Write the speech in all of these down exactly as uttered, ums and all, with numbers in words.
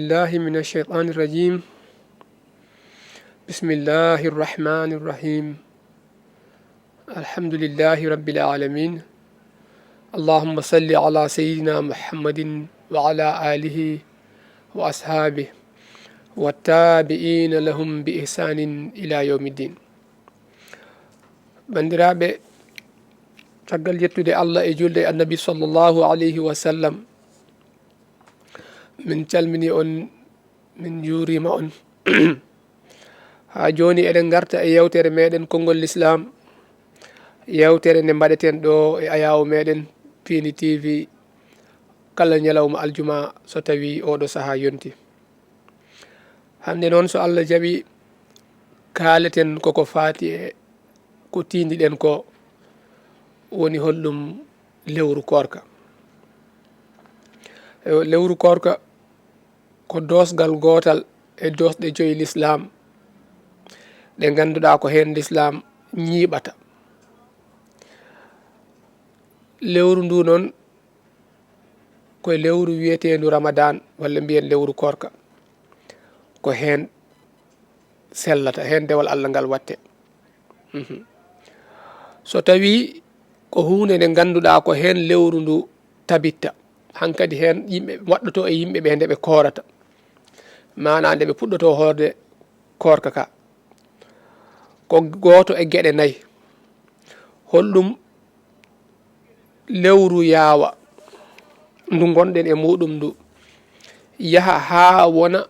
بالله من الشيطان الرجيم. بسم الله الرحمن الرحيم. الحمد لله رب العالمين. اللهم صل على سيدنا محمد وعلى آله وأصحابه والتابعين لهم بإحسان إلى يوم الدين. Banndiraaɓe, caggal yettude Allah e julde e Annabi sallallahu alayhi wa sallam, min calmini on, min njuurima on. Haa jooni eɗen ngarta e yewtere meɗen Konngol Lislaam, yewtere nde mbaɗeten ɗo e ayaawo meɗen Piindi T V kala ñalawma aljuma so tawi oɗo sahaa yonti. Hannde noon, so Allah jaɓi, kaaleten koko faati e ko tiindiɗen ko, woni holɗum lewru koorka. Eyo, lewru koorka ko doosgal gootal e doosɗe joyi Lislaam ɗe ngannduɗaa ko heen Lislaam ñiiɓata. Lewru ndu noon, ko e lewru wiyeteendu Ramadan, walla mbiyen lewru koorka. Ko heen sellata, heen dewal Allah ngal watte. Mhm. So tawi ko huunde nde ngannduɗaa ko heen lewru ndu tabitta, hankadi heen yimɓe waɗɗoto e yimɓe ɓe nde ɓe koorata, maanaa nde ɓe puɗɗoto hoorde koorka ka. Ko gooto e geɗe nayi. Holɗum lewru yaawa ndu ngonɗen e muɗum ndu yaha haa wona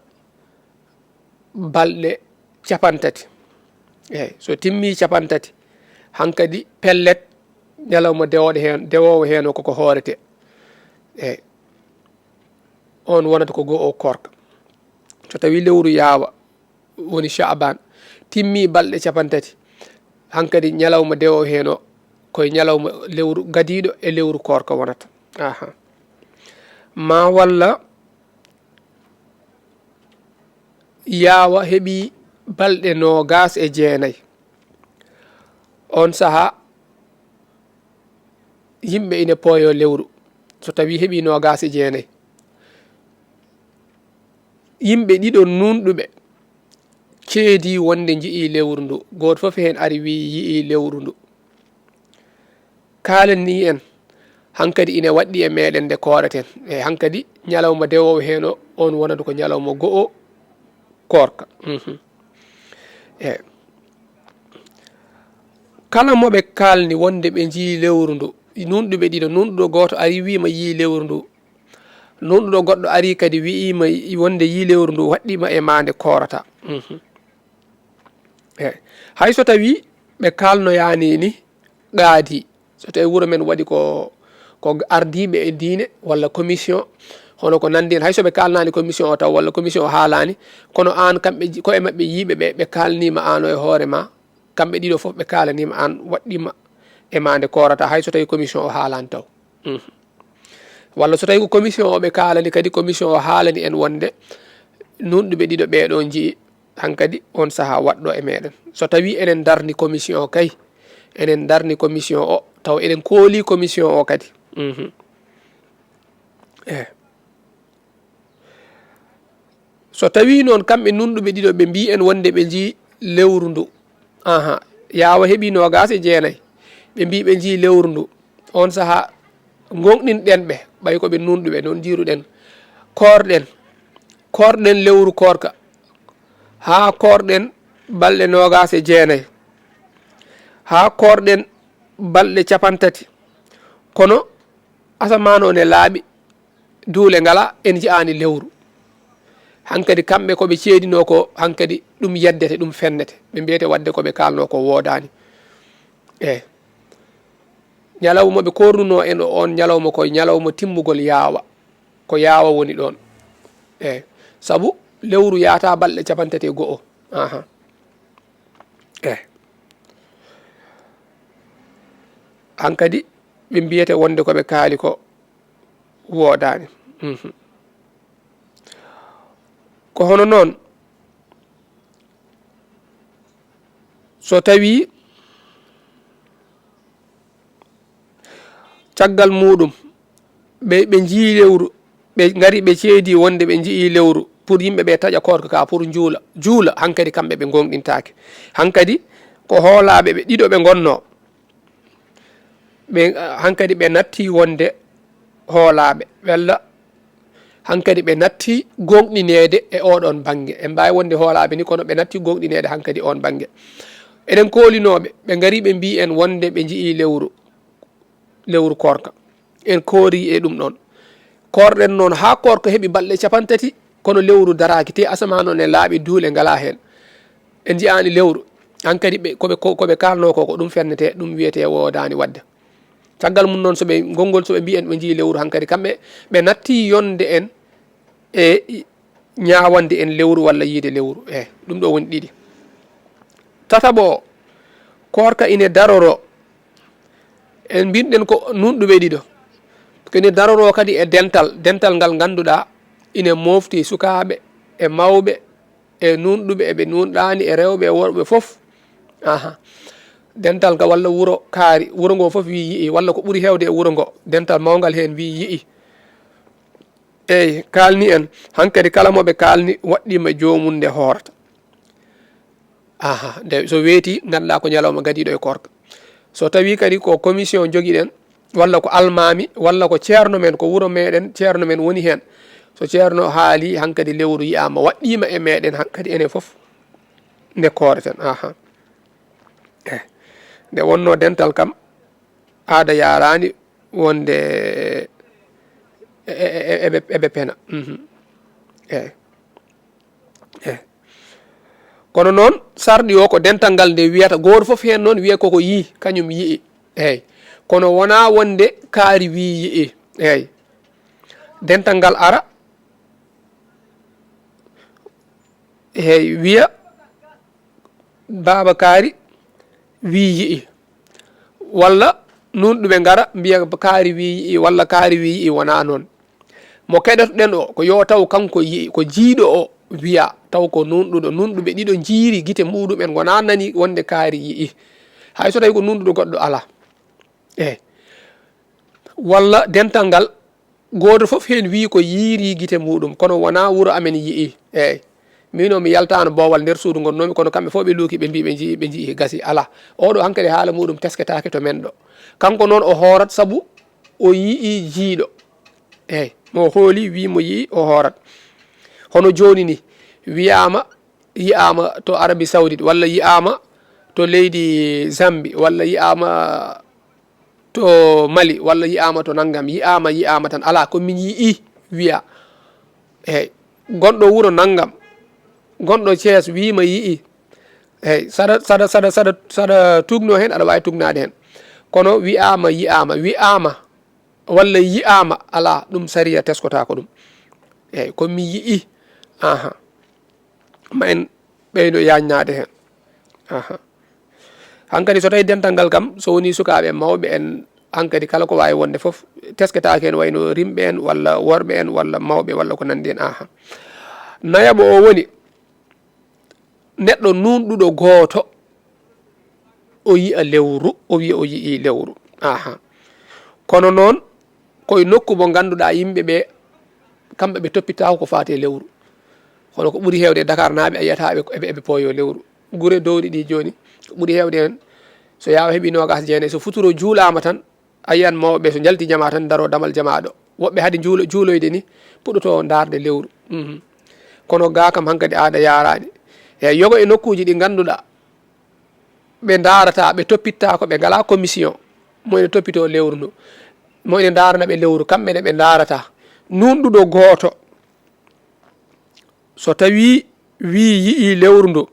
balɗe capantati. Eyi, so timmi capantati, hankadi pellet ñalawma dewooɗo heen, dewoowo heen o koko hoorete. Eyi, on wonata ko goo o koorka. So tawi lewru yaawa, woni Sha'ban, timmi balɗe capantati, hankadi ñalawma dewo heen o, koye ñalawma lewru gadiiɗo e lewru koorka wonata. Aha. Ma walla yaawa heɓi balɗe noogaas e jeenayi. On sahaa, yimɓe ine pooyo lewru, so tawi heɓi noogaas e jeenayi. Yimɓe ɗiɗo nuunɗuɓe ceedi wonde nji'i lewru ndu. Gooto fof heen ari wi'i yi'i lewru ndu. Kaalani en, hankadi ine waɗɗi e meɗen nde kooreten. E hankadi ñalawma dewoowo heen o, on wonata ko ñalawma go'o koorka. Mhm. E kala mo ɓe kaalni wonde ɓe nji'i lewru ndu, nuunɗuɓe ɗiɗo, nuunɗuɗo gooto ari wi'ima yi'i lewru ndu. Nuunɗuɗo goɗɗo ari kadi wi'ima wonde yi'i lewru ndu, waɗɗima e ma nde koorata. Mhm. Eyi. Hay so tawi ɓe kaalnoyaani ni, qaadi, so tawi wuro men waɗi ko, ko ardiiɓe e diine walla commission, hono ko nanndi heen, hay so ɓe kaalnaani commission o taw walla commission o haalaani, kono aan kamɓe ji-, koye maɓɓe yiiɓe ɓe, ɓe kaalniima aan o e hoore ma, kamɓe ɗiɗo fof ɓe kaalaniima aan, waɗɗiima e ma nde koorata, hay so tawi commission o haalaani taw. Mhm. Walla so tawi ko commission o ɓe kaalani kadi, commission o haalani en wonde nuunɗuɓe ɗiɗo ɓeeɗo nji'i hankadi on sahaa waɗɗo e meɗen. So tawi enen darni commission o kay, enen darni commission o, taw eɗen kooli commission o kadi. Mhm. Eh. So tawi noon kamɓe nuunɗuɓe ɗiɗo ɓe mbii en wonde ɓe njii lewru ndu, aha, yaawa heɓi noogaas e jeenayi, ɓe mbii ɓe njii lewru ndu, on sahaa ngoonɗinɗen ɓe, ɓay ko ɓe nuunɗuɓe, noon njiiruɗen, koorɗen, koorɗen lewru koorka, haa koorɗen balɗe noogaas e jeenayi, haa koorɗen balɗe capantati. Kono asamaan o ne laaɓi, duule ngala, en nji'aani lewru. Hankadi kamɓe ko ɓe ceedinoo ko, hankadi ɗum yeddete, ɗum fennete. Ɓe mbiyete waɗde ko ɓe kaalnoo ko woodaani. Eey. Ñalawma mo ɓe koornunoo en o, oon ñalawma ko ñalawma timmugol yaawa. Ko yaawa woni ɗoon. Eey. Sabu lewru yahata balɗe capantati e go'o. Aha. Eey. Hankadi ɓe mbiyete wonde ko ɓe kaali ko woodaani. Mhm. Ko hono noon, so tawi caggal muuɗum ɓe, ɓe njii lewru, ɓe ngari ɓe ceedi wonde ɓe njii lewru, pour yimɓe ɓe taƴa koorka ka, pour njuula, juula, hankadi kamɓe ɓe gonɗintaake. Hankadi ko hoolaaɓe ɓe ɗiɗo ɓe ngonnoo. Ɓe, hankadi ɓe natti wonde hoolaaɓe, walla hankadi ɓe natti gonɗineede e oɗon bannge. En mbaawi wonde hoolaaɓe ni, kono ɓe natti gonɗineede hankadi on bannge. Eɗen koolinooɓe, ɓe ngari ɓe mbii en wonde ɓe njiyii lewru, lewru koorka. En koori e ɗum ɗon. Koorɗen noon haa koorka heɓi balɗe capantati, kono lewru daraaki, te asamaan on e laaɓi, duule ngalaa heen. En njiyaani lewru. Hankadi ɓe, ko ɓe, ko, ko ɓe kaalnoo ko, ko ɗum fennetee, ɗum wiyetee woodaani waɗde. Caggal mum noon, so ɓe, ngol ngol, so ɓe mbii en ɓe njiyii lewru, hankadi kamɓe ɓe natti yonde en e ñaawande en lewru walla yiyde lewru. E ɗum ɗo woni ɗiɗi. Tataɓo o, koorka ine daroroo. En mbinɗen ko nuunɗuɓe ɗiɗo. Ko ine daroroo kadi e dental, dental ngal ngannduɗaa ine moofti sukaaɓe e mawɓe e nuunɗuɓe e ɓe nuunɗaani e rewɓe e worɓe fof. Aha. Dental ka walla wuro kaari, wuro ngo fof wii yi'i, walla ko ɓuri heewde e wuro ngo, dental mawngal heen wii yi'i. Eey, kaalni en, hankadi kala mo ɓe kaalni waɗɗiima joomum nde hoorata. Aha, nde so weeti, ngannduɗaa ko ñalawma gadiiɗo e koorka. So tawii kadi ko commission njogiɗen, walla ko almaami, walla ko ceerno men, ko wuro meɗen, ceerno men woni heen. So ceerno haali, hankadi lewru yi'aama, waɗɗiima e meɗen, hankadi enen fof nde kooreten. Aha. Eh, nde wonnoo dental kam, aada yaaraani wonde e, e, e, eɓe, eɓe pena. Mhm. Eh. Eh. Kono noon, sarɗi o ko dental ngal nde wiyata, gooto fof heen noon wiya koko yii, kañum yi'i. Eey. Kono wonaa wonde kaari wii yi'i. Eey. Dental ngal ara, eey, wiya, baaba kaari wii yi'i. Walla nuunɗuɓe ngara mbiya kaari wii yi'i, walla kaari wii yi'i, wonaa noon. Mo keɗotoɗen o, ko yo taw kanko yi'i, ko jiiɗo o wiya, taw ko nuunɗuɗo, nuunɗuɓe ɗiɗo njiiri gite muɗum'en, ngonaa nani wonde kaari yi'i. Hay so tawi ko nuunɗuɗo goɗɗo alaa. Eey. Walla dental ngal, gooto fof heen wii ko yiiri gite muɗum, kono wonaa wuro amen yi'i. Eey. Miin o mi yaltaano boowal nder suudu ngonnoomi, kono kamɓe fof ɓe luuki, ɓe mbii ɓe njii, ɓe njii gasi. Alaa. Oɗo hankadi haala muɗum tesketaake to men ɗo. Kanko noon o hoorat sabu o yi'i jiiɗo. Eey, mo hooli, wii mo yi'i, o hoorat. Hono jooni ni, wiyaama, yi'aama to Arabie Saoudite, walla yi'aama to leydi Zambie, walla yi'aama to Mali, walla yi'aama to nanngam, yi'aama, yi'aama tan, alaa, ko min yi'i, wiya. Eey, gonɗo wuro nanngam, gonɗo Thiès wii ma yi'i. Eey, saɗa, saɗa, saɗa, saɗa, saɗa tuugno heen, aɗa waawi tuugnaade heen. Kono wi'aama, yi'aama, wi'aama, walla yi'aama, alaa, ɗum sariya teskotaako ɗum. Eey, ko mi yi'i, aha. Ma en ɓeydo yaañnaade heen. Aha. Hankadi so tawi dental ngal kam, so woni sukaaɓe e mawɓe en, hankadi kala ko waawi wonde fof, tesketaake heen wayno rimɓe en, walla worɓe en, walla mawɓe, walla ko nanndi en, aha. Nayaɓo o woni, neɗɗo nuunɗuɗo gooto, o yi'a lewru, o wiya o yi'i lewru. Aha. Kono noon, ko e nokku mo ngannduɗaa yimɓe ɓe, kamɓe ɓe toppitaako ko faati e lewru. Kono ko ɓuri heewde e Dakar naaɓe, a yiyata ɓe ko eɓe, eɓe pooyo lewru. Gure dowɗi ɗi jooni, ko ɓuri heewde heen, so yaawa heɓi noogaas jeenayi, so futuro juulaama tan, a yiyan mawɓe so njalti jamaa tan, daro damal jamaa ɗo. Woɓɓe hade juulo-, juuloyde ni, puɗɗoto ndaarde lewru. Mhm. Kono gaa kam hankadi aada yaaraani. Eey, yogo e nokkuuji ɗi ngannduɗaa, ɓe ndaarata, ɓe toppitta ko ɓe ngalaa commission. Mo ene toppitoo lewru ndu. Mo ene ndaarana ɓe lewru, kamɓe ne ɓe ndaarata. Nuunɗuɗo gooto, so tawii wii yi'ii lewru ndu,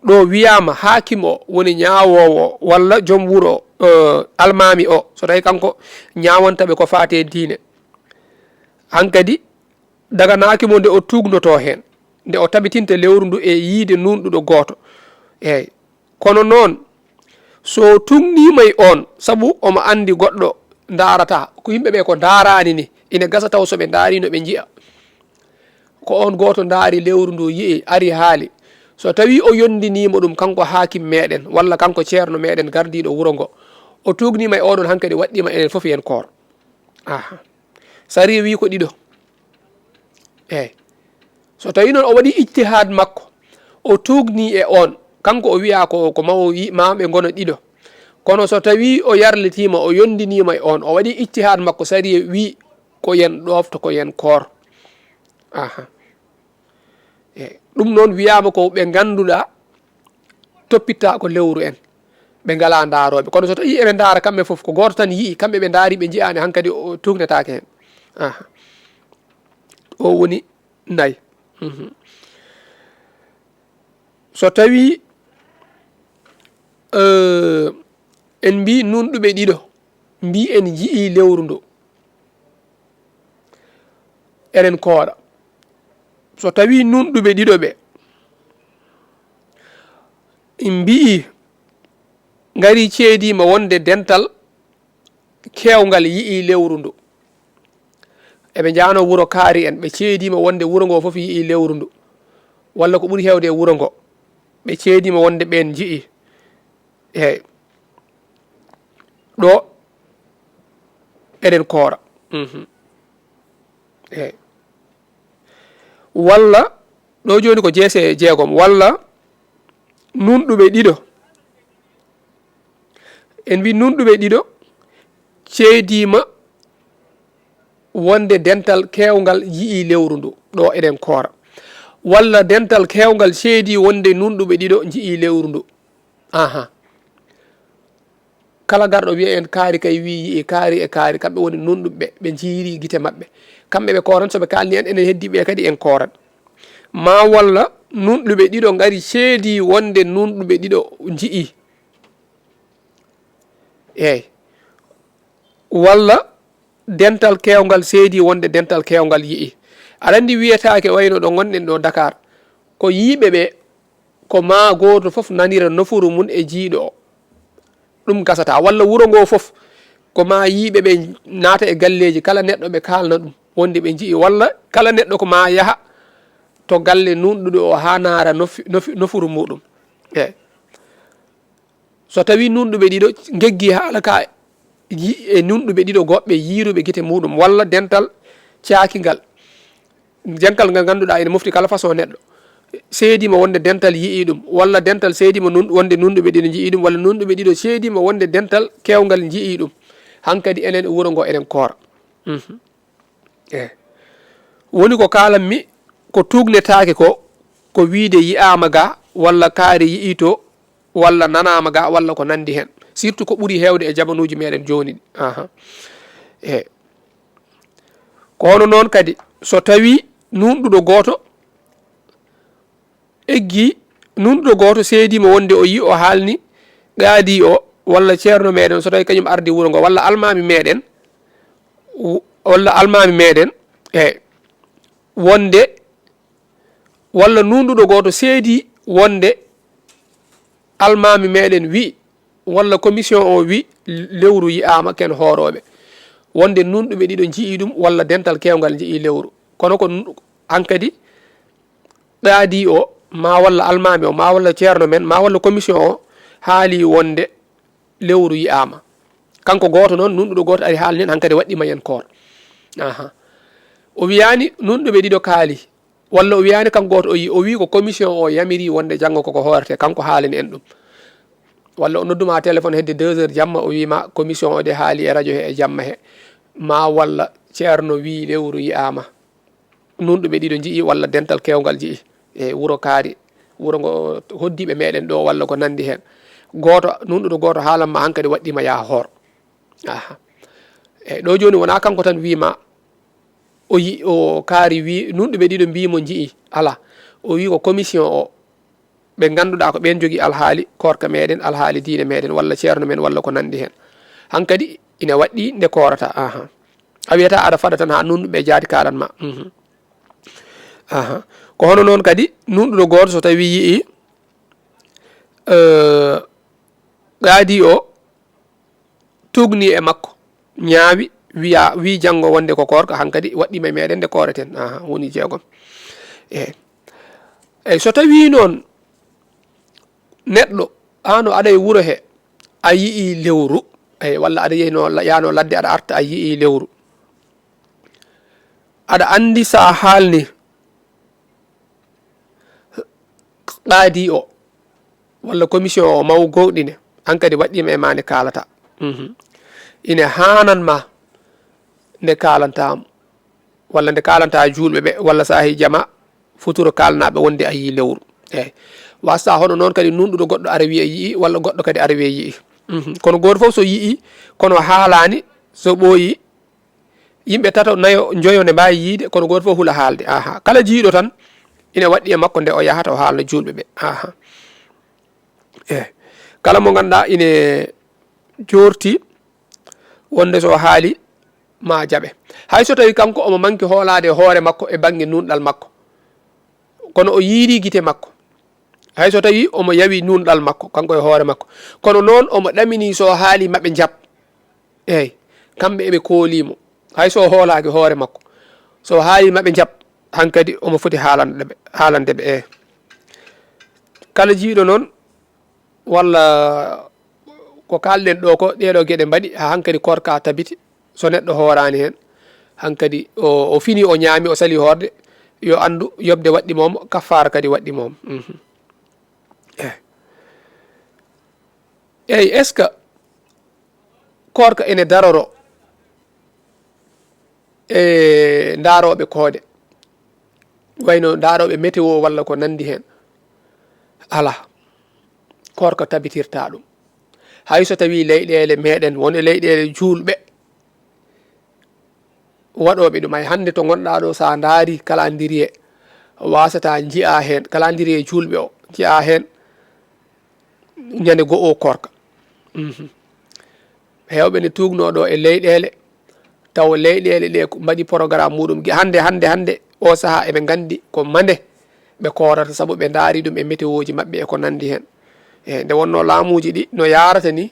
ɗo wiyaama haakim o woni ñaawoowo walla joom wuro o, eh, almaami o, so tawi kanko ñaawanta ɓe ko faati e diine. Hankadi daganaaki mo nde o tuugnotoo heen, nde o tabitinta lewru ndu e yiide nuunɗuɗo gooto. Eey. Kono noon, so tuugniima e oon, sabu omo anndi goɗɗo ndaarata, ko yimɓe ɓe ko ndaaraani ni, ina gasa taw so ɓe ndaariino ɓe njiya. Ko oon gooto ndaari lewru ndu, yi'i, ari haali. So tawii o yonndiniima ɗum kanko haakim meɗen, walla kanko ceerno meɗen gardiiɗo wuro ngo, o tuugniima e oɗon hankadi waɗɗiima enen fof yen koor. Aha. Sariya wii ko ɗiɗo. Eey. So tawii noon o waɗii ijtihaad makko, o tuugnii e oon, kanko o wiyaa ko, ko mawo yi-, maa ɓe ngona ɗiɗo. Kono so tawii o yarlitiima, o yonndiniima e oon, o waɗii ijtihaad makko, sariya wii ko yen ɗoofto, ko yen koor. Aha. E, ɗum noon wiyaama ko ɓe ngannduɗaa toppitta ko lewru en. Ɓe ngalaa ndaarooɓe. Kono so tawii eɓe ndaara kamɓe fof, ko gooto tan yi'i, kamɓe ɓe ndaari, ɓe nji'aani, hankadi o tuugnetaake heen. Aha. O woni nayi. Mhm. So tawii, eh, en mbii nunɗuɓe ɗiɗo, mbii en nji'ii lewru ndu, eɗen koora. So tawii nunɗuɓe ɗiɗo ɓe mbii, ngarii ceediima wonde dental keewngal yi'ii lewru ndu. Eɓe njahnoo wuro kaari en, ɓe ceediima wonde wuro ngoo fof yi'ii lewru ndu. Walla ko ɓuri heewde e wuro ngoo, ɓe ceediima wonde ɓeen nji'ii. Eey. Ɗo eɗen koora. Mhm. Eey. Walla, ɗo jooni ko jeese e jeegom, walla nunɗuɓe ɗiɗo. En mbii nunɗuɓe ɗiɗo ceediima wonde dental keewngal yi'ii lewru ndu, ɗo eɗen koora. Walla dental keewngal seedii wonde nunɗuɓe ɗiɗo nji'ii lewru ndu. Aha. Kala garɗo wiya en kaari kay wii yi'i, kaari e kaari, kamɓe woni nunɗuɓe, ɓe njiiri gite maɓɓe. Kamɓe ɓe kooran, so ɓe kaalni en, enen heddiiɓe kadi en kooran. Maa walla nunɗuɓe ɗiɗo ngari seedii wonde nunɗuɓe ɗiɗo nji'i. Eey. Walla dental keewngal seedii wonde dental keewngal yi'i. Aɗa anndi wiyetaake wayno ɗo ngonɗen ɗo Dakar. Ko yiiɓe ɓe, ko maa gooto fof nanira nofuru mum e jiiɗo o. Ɗum gasataa. Walla wuro ngoo fof, ko maa yiiɓe ɓe naata e galleeji, kala neɗɗo ɓe kaalna ɗum, wonde ɓe nji'i. Walla kala neɗɗo ko maa yaha to galle nunɗuɗo o haa naara nofi-, nofi-, nofuru muɗum. Eey. So tawii nunɗuɓe ɗiɗo ngeggii haala ka yi-, e nunɗuɓe ɗiɗo goɗɓe yiiruɓe gite muɗum, walla dental caakingal, dental ngal ngannduɗaa ene mofti kala façon neɗɗo, seediima wonde dental yi'ii ɗum, walla dental seediima nun-, wonde nunɗuɓe ɗiɗo nji'ii ɗum, walla nunɗuɓe ɗiɗo seediima wonde dental keewngal nji'ii ɗum, hankadi enen e wuro ngo eɗen koora. Mhm. Eey. Woni ko kaalanmi, ko tuugnetaake ko, ko wiyde yi'aama ga, walla kaari yi'ii to, walla nanaama ga, walla ko nanndi heen. Surtout ko ɓuri heewde e jamanuuji meɗen jooni ɗi. Aha. Eey. Ko hono noon kadi, so tawii nunɗuɗo gooto eggii, nunɗuɗo gooto seediima wonde o yii, o haalni qaadi o, walla ceerno meɗen, so tawii kañum ardi wuro ngo, walla almaami meɗen, w-, walla almaami meɗen, e wonde, walla nunɗuɗo gooto seedii wonde almaami meɗen wii, walla commission o wii, lewru yi'aama ken hoorooɓe. Wonde nunɗuɓe ɗiɗo nji'ii ɗum, walla dental keewngal nji'ii lewru. Kono ko nu-, hankadi, qaadi o, maa walla almaami o, maa walla ceerno men, maa walla commission o, haalii wonde lewru yi'aama. Kanko gooto noon, nunɗuɗo gooto ari haalni en, hankadi waɗɗiima en koor. Aha. O wiyaani nunɗuɓe ɗiɗo kaali, walla o wiyaani kanko gooto o yii, o wii ko commission o yamirii wonde janngo koko hoorete, kanko haalani en ɗum. Walla o nodduma téléphone hedde deux heures jamma, o wii ma commission o de haali e radio he e jamma he. Maa walla ceerno wii lewru yi'aama. Nunɗuɓe ɗiɗo nji'i walla dental keewngal nji'i e wuro kaari, wuro ngo hoddiiɓe meɗen ɗo walla ko nanndi heen. Gooto, nunɗuɗo gooto haalan ma hankadi waɗɗiima yaa hoor. Aha. Eey, ɗo jooni wonaa kanko tan wii ma o yi-, o kaari wii nunɗuɓe ɗiɗo mbii mo nji'i. Alaa. O wii ko commission o, ɓe ngannduɗaa ko ɓeen njogii alhaali koorka meɗen, alhaali diine meɗen, walla ceerno men, walla ko nanndi heen. Hankadi ina waɗɗii nde koorata. Aha. A wiyata aɗa faɗa tan haa nunɗuɓe jaati kaalan ma. Mhm. Aha. Ko hono noon kadi, nunɗuɗo gooto so tawii yi'i, eh, qaadi o tuugni e makko, ñaawi, wiya, wii janngo wonde ko koorka, hankadi waɗɗiima e meɗen nde kooreten. Aha, woni jeegom. Eey. Eey, so tawii noon neɗɗo, aan o aɗa e wuro he, a yi'ii lewru, eey, walla aɗa yeyno la-, yaano ladde, aɗa arta, a yi'ii lewru. Aɗa anndi so a haalni qaadi o walla commission o maw gowɗine, hankadi waɗɗiima e ma nde kaalata. Mhm. Ine haanan ma nde kaalantaamo, walla nde kaalanta juulɓe ɓe, walla saahi jama futuro kaalnaaɓe wonde a yii lewru. Eeyi. Wasta hono noon kadi nunɗuɗo goɗɗo ara wiya yii, walla goɗɗo kadi ara wiya yii. Mhm. Kono gooto fof so yii, kono haalaani, so ɓooyi, yimɓe tato, nayo, njoyo nde mbaawi yiide, kono gooto fof hula haalde. Aha. Kala jiiɗo tan, ina waɗɗi e makko nde o yahata o haalna juulɓe ɓe. Aha. Eeyi. Kala mo ngannduɗaa ine joorti wonde so haali ma jaɓe. Hay so tawi kanko omo manki hoolaade hoore makko e bannge nunɗal makko, kono o yiiri gite makko. Hay so tawi omo yawi nunɗal makko, kanko e hoore makko. Kono noon omo ɗamini so haali maɓe njaɓ. Eeyi, kamɓe eɓe koolii mo. Hay so o hoolaaki hoore makko. So haali maɓe njaɓ, hankadi omo foti haalande ɓe, haalande ɓe, eeyi. Kala jiiɗo noon, walla ko kaalɗen ɗo ko, ɗeeɗo geɗe mbaɗi, haa hankadi koorka tabiti, so neɗɗo hooraani heen, hankadi o, o fini, o ñaami, o sali hoorde, yo anndu yoɓde waɗɗi moomo, kaffaara kadi waɗɗi moomo. Mhm. Eeyi. Eeyi, est-ce que koorka ene daroro e ndaarooɓe koode, wayno ndaarooɓe météo walla ko nanndi heen? Alaa, koorka tabitirta ɗum. Hay so tawii leyɗeele meeɗen, won e leyɗeele juulɓe waɗooɓe ɗum. Hay hannde to ngonɗaa ɗo, so a ndaari calendrier, waasata njiyaa heen, calendrier juulɓe o, njiyaa heen ñande go'o koorka. Mhm. Heewɓe ne tuugnoo ɗo e leyɗeele, tawa leyɗeele ɗe ko mbaɗi programme muɗum. Gi-, hannde, hannde, hannde, o sahaa eɓe nganndi ko mande ɓe koorata, sabu ɓe ndaari ɗum e météoji maɓɓe e ko nanndi heen. E nde wonnoo laamuuji ɗi no yaarata ni,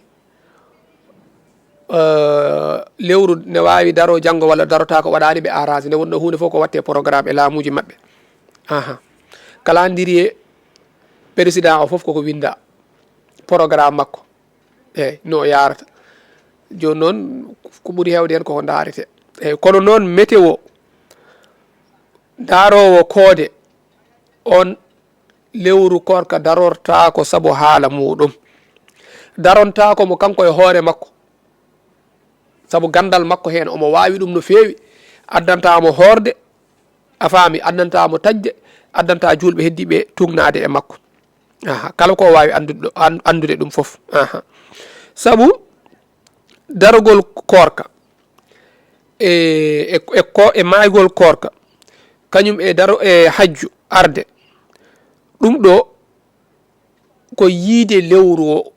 eh, lewru ne waawi daro janngo walla darotaako, waɗaani ɓe arrangé. Nde wonnoo huunde fof ko waɗte programme e laamuuji maɓɓe. Aha. Calendrier président o fof koko winnda programme makko. Eeyi, no o yaarata. Jooni noon, ko ɓuri heewde heen koko ndaarete. Eeyi, kono noon météo, ndaaroowo koode, on lewru koorka darortaako sabu haala muɗum. Darontaako mo kanko e hoore makko, sabu ganndal makko heen, omo waawi ɗum no feewi, addanta mo hoorde, a faami, addanta mo taƴde, addanta juulɓe heddiiɓe tuugnaade e makko. Aha, kala ko o waawi anndude ɗo-, an-, anndude ɗum fof. Aha. Sabu darogol koorka e, e, e ko, e maaygol koorka, kañum e daro, e hajju arde, ɗum ɗo ko yiide lewru o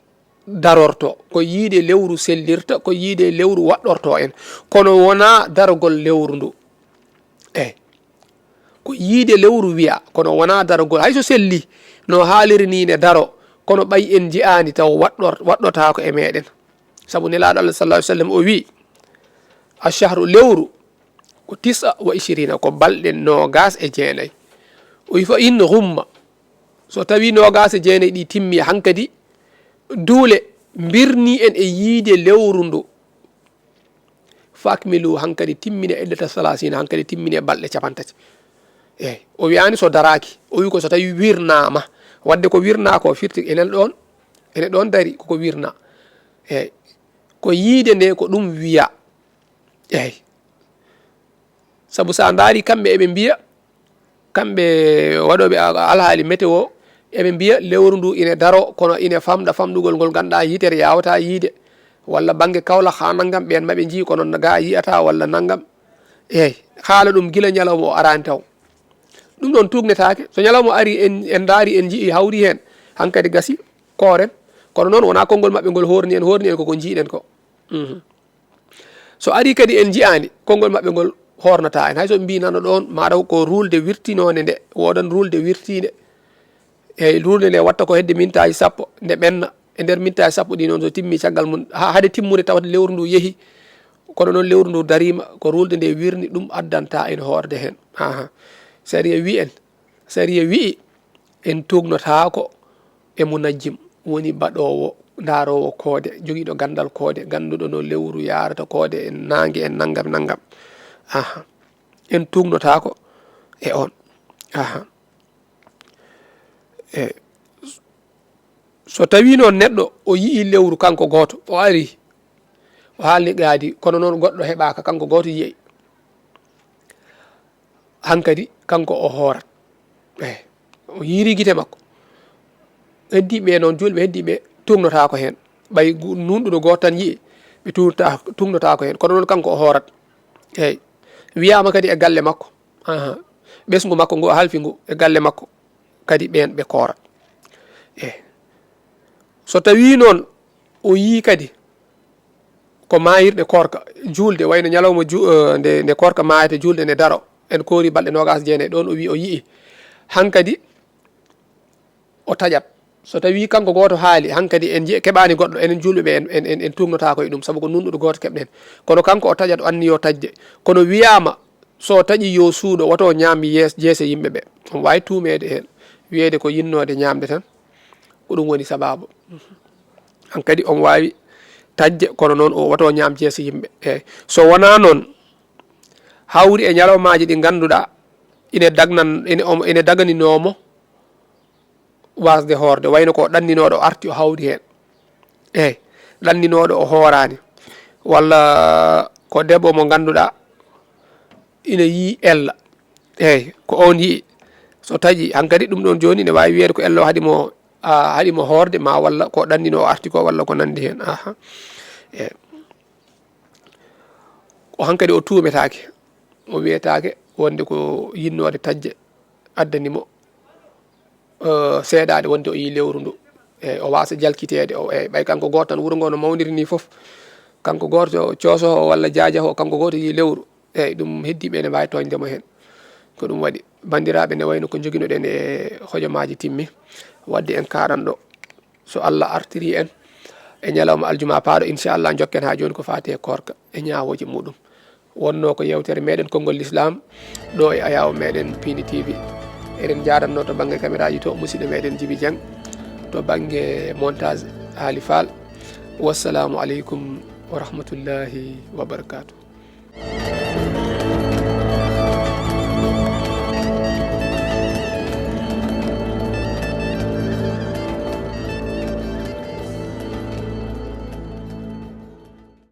darorto, ko yiide lewru sellirta, ko yiide lewru waɗɗorto en, kono wonaa darogol lewru ndu. Eeyi. Ko yiide lewru wiya, kono wonaa darogol. Hay so selli, no haaliri ni ne daro, kono ɓay en njiyaani taw waɗɗor-, waɗɗotaako e meeɗen. Sabu Nelaaɗo Allah sallallahu alaihi wasallam o wi, "Ashahru lewru ko tisa wa ishirina, ko balɗe noogas e jeenayi." O wi, "Fa in ghumma." So tawi noogas e jeenayi ɗi timmi hankadi, duule mbirni en e yiide lewru ndu. "Fa akmilu", hankadi timmine, "iddata salasina", hankadi timmine balɗe capantati. Eeyi, o wiyaani so daraaki, o wi ko so tawi wirnaama. Wadde ko wirnaa ko firti enen ɗoon, ene ɗoon dari koko wirnaa. Eeyi, ko yiide nde ko ɗum wiya. Eeyi. Sabu so a ndaari kamɓe eɓe mbiya, kamɓe waɗooɓe a-, alhaali météo, eɓe mbiya lewru ndu ine daro, kono ine famɗa famɗugol ngol ngannduɗaa yitere yaawataa yiide, walla bannge Kawlax haa nanngam, ɓeen maɓe njii, kono ga yiyataa walla nanngam. Eeyi, haala ɗum gila ñalawma o araani taw. Ɗum ɗoon tuugnetaake. So ñalawma ari, en, en ndaari, en njii, hawri heen, hankadi gasi, kooren. Kono noon wonaa konngol maɓɓe ngol hoorni en, hoorni en koko njiiɗen ko. Mhm. So arii kadi en njiyaani, konngol maɓɓe ngol hoornataa en. Hay so ɓe mbii nano ɗoon, maataw ko ruulde wirtinoonde nde, woodan ruulde wirtiinde. Eeyi, ruulde nde watta ko hedde mintaaji sappo, nde ɓenna. E nder mintaaji sappo ɗi noon, so timmi caggal mum, ha-, hade timmude tawata lewru ndu yehi, kono noon lewru ndu dariima, ko ruulde nde wirni, ɗum addanta en hoorde heen. Aha. Sariya wi en, sariya wi'i, en tuugnotaako e munajjim, woni baɗoowo, ndaaroowo koode, jogiiɗo ganndal koode, gannduɗo no lewru yaarata koode, e naange, e nanngam, nanngam. Aha. En tuugnotaako e oon. Aha. E, So tawii noon neɗɗo o yi'ii lewru kanko gooto, o arii, o haalni qaadi, kono noon goɗɗo heɓaaka, kanko gooto yi'ii. Hankadi kanko o hoorat. Eey, o yiiri gite makko. Heddiiɓe noon, juulɓe heddiiɓe tuugnotaako heen. Ɓay gu-, nuunɗuɗo gooto tan yi'i, ɓe tuugnotaa-, tuugnotaako heen. Kono noon kanko o hoorat. Eey, wiyaama kadi e galle makko. Aha. Ɓesngu makko ngu o halfi ngu e galle makko. Kadi ɓeen ɓe koorat. Eey. So tawii noon o yii kadi ko maayirɗe koorka, juulde, wayno ñalawma ju-, eh, nde, nde koorka maayata, juulde nde daro, en koori balɗe noogaas jeenayi, ɗoon o wii o yi'i. Hankadi o taƴat. So tawii kanko gooto haali, hankadi en nji-, keɓaani goɗɗo, enen juulɓe ɓe en, en, en, en tuugnotaako e ɗum, sabu ko nuunɗuɗo gooto keɓɗen. Kono kanko o taƴat, o anni yo taƴde. Kono wiyaama, so taƴi yo suuɗo, woto ñaam yees-, jeese yimɓe ɓe. Omo waawi tuumeede heen, wiyeede ko yinnoode ñaamde tan, ko ɗum woni sabaabu. Hankadi omo waawi taƴde, kono noon o woto ñaam jeese yimɓe. Eey. So wonaa noon, hawri e ñalawmaaji ɗi ngannduɗaa ine dagnan-, ine, omo, ine daganinoomo waasde hoorde, wayno ko ɗanninooɗo arti o hawri heen. Eey, ɗanninooɗo o hooraani. Walla ko debbo mo ngannduɗaa ina yii ella. Eey, ko oon yii. So taƴi, hankadi ɗum ɗoon jooni ine waawi wiyeede ko ello haɗi mo, a, haɗi mo hoorde, ma walla ko ɗanninoo o arti ko, walla ko nanndi heen. Aha. Eey. O hankadi o tuumetaake. O wiyetaake wonde ko yinnoode taƴde addani mo, eh, seedaade wonde o yii lewru ndu. Eey, o waasa jalkiteede, o, eey, ɓay kanko gooto tan wuro ngo no mawniri nii fof. Kanko gooto coosoho walla jaajaho, kanko gooto yii lewru. Eey, ɗum heddiiɓe ene mbaawi tooñde mo heen. Ko ɗum waɗi. Banndiraaɓe, ne wayno ko njoginoɗen e hojomaaji timmi. Waɗde en kaaran ɗo. So Allah artirii en e ñalawma aljuma paaɗo, inchallah, njokken haa jooni ko faati e koorka e ñaawooji muɗum. Wonnoo ko yeewtere meɗen Konngol Lislaam, ɗo e ayaawo meɗen Piindi T V. Eɗen njaarannoo to bannge kameraaji to musiɗɗo meɗen Jibi Jeng, to bannge montage Haali Faal. Wassalaamu aleykum wa rahmatullahi wa barakaatuh.